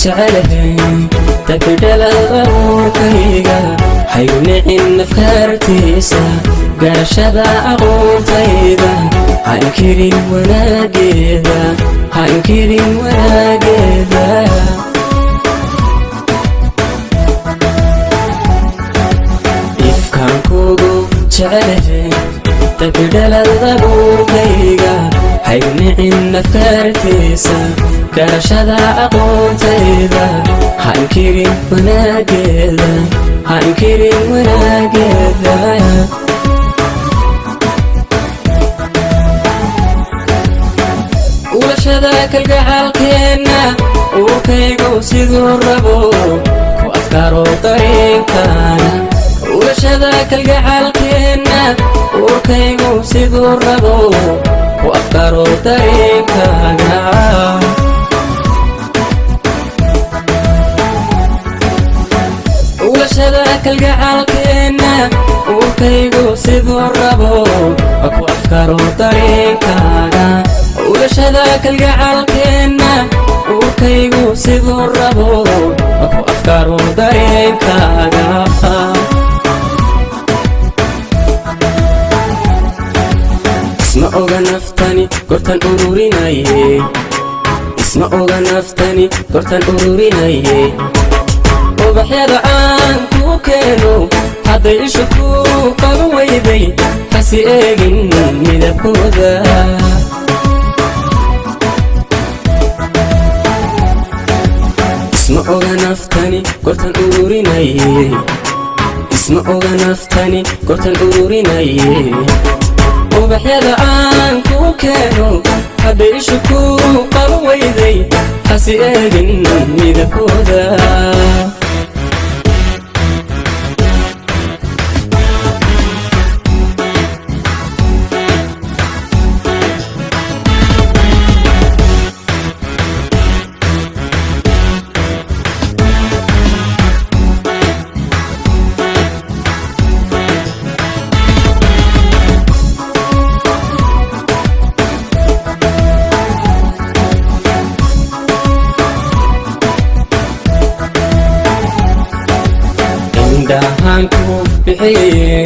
Jecelahay dabidhalad abuurkayga, haygu nicin afkaartiisa. Garashada aqoontayda ha inkirin wanaageeda, ha inkirin wanaageeda. Ifkaan kugu jecelahay dabidhalad abuurkayga, haygu nicin afkaartiisa. Garashada aqoontayda ha inkirin wanaageeda, ha inkirin wanaageeda. Ulashada kalgacaalkeenna uurkaygu siduu rabo ku afkaaro dareenkaana. Ulashada kalgacaalkeenna uurkaygu siduu rabo ku afkaaro dareenkaaga. Ulashada kalgacaalkeenna uurkaygu siduu rabo ku afkaaro dareenkaaga. Ulashada kalgacaalkeenna uurkaygu siduu rabo ku afkaaro dareenkaaga. Isma oga naftani gortan ururinaye, isma oga naftani gortan ururinaye. Ubaxyada aan kuu keeno hadday ishu kuu qaban weyday, hasi eegin midabkooda. Isma oga naftani gortan ururinaye, isma oga naftani gortan ururinaye. Ubaxyada aan kuu keeno hadday ishu kuu qaban weyday, hasi eegin midabkooda. Indhahaan ku bixiye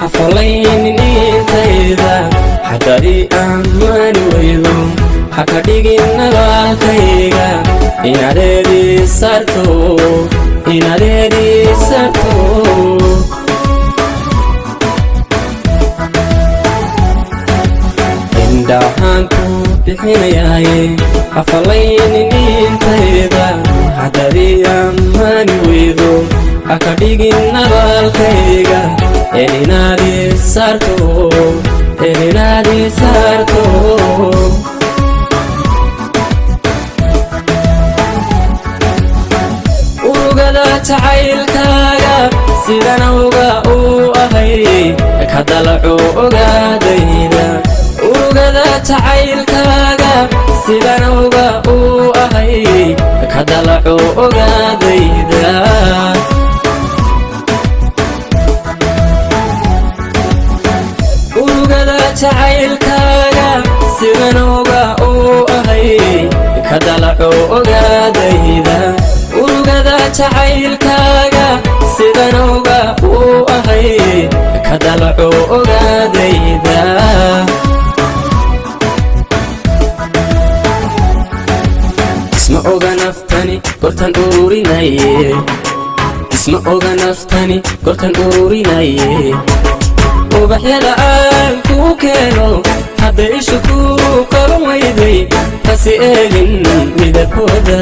hafalaynin intayda, haddaad ii ammaani weydo ha ka dhigin nabaalkayga inadeedii sarto, inadeedii sarto. Indhahaan ku bixinayaaye hafalaynin intayda, haddaad ii ammaani weydo ha ka dhigin nabaalkayga een inaadii saarto, een inaadii saarto. Urugada jacaylkaaga sidana uga uu ahay ka dalaco ogaadayda. Urugada jacaylkaaga sidana uga uu ahay ka dalaco ogaadayda. Urugada jacaylkaaga sidan uga uu ahay ka dalaco ogaadayda. Urugada jacaylkaaga sidan uga uu ahay ka dalaco ogaadayda. Isma oga naftani gortan ururinaye, isma oga naftani gortan ururinaye. Ubaxyada aan kuu keeno hadday ishu kuu qaban weyday, hasi eegin midabkooda.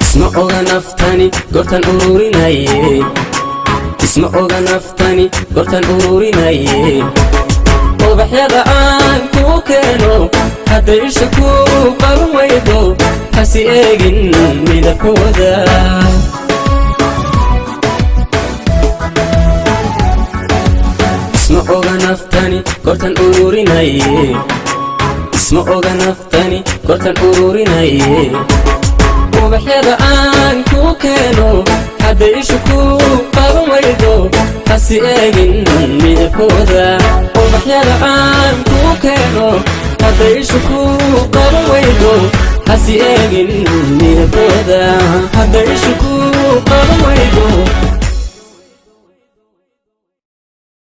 Isma oga naftani gortan ururinaye, isma oga naftani gortan ururinaye. Ubaxyada aan kuu keeno hadday isha kuu qaban weydo, hasi eegin midabkooda. Isma oga naftani gortan ururinaye, isma oga naftani gortan ururinaye. Ubaxyada aan kuu keeno hadday ishu kuu qaban weydo, hasi eegin midabkooda. Ubaxyada aan kuu keeno hadday Hadday ishu ku qaban weydo, hasi eegin midabkooda. Hadday ishu ku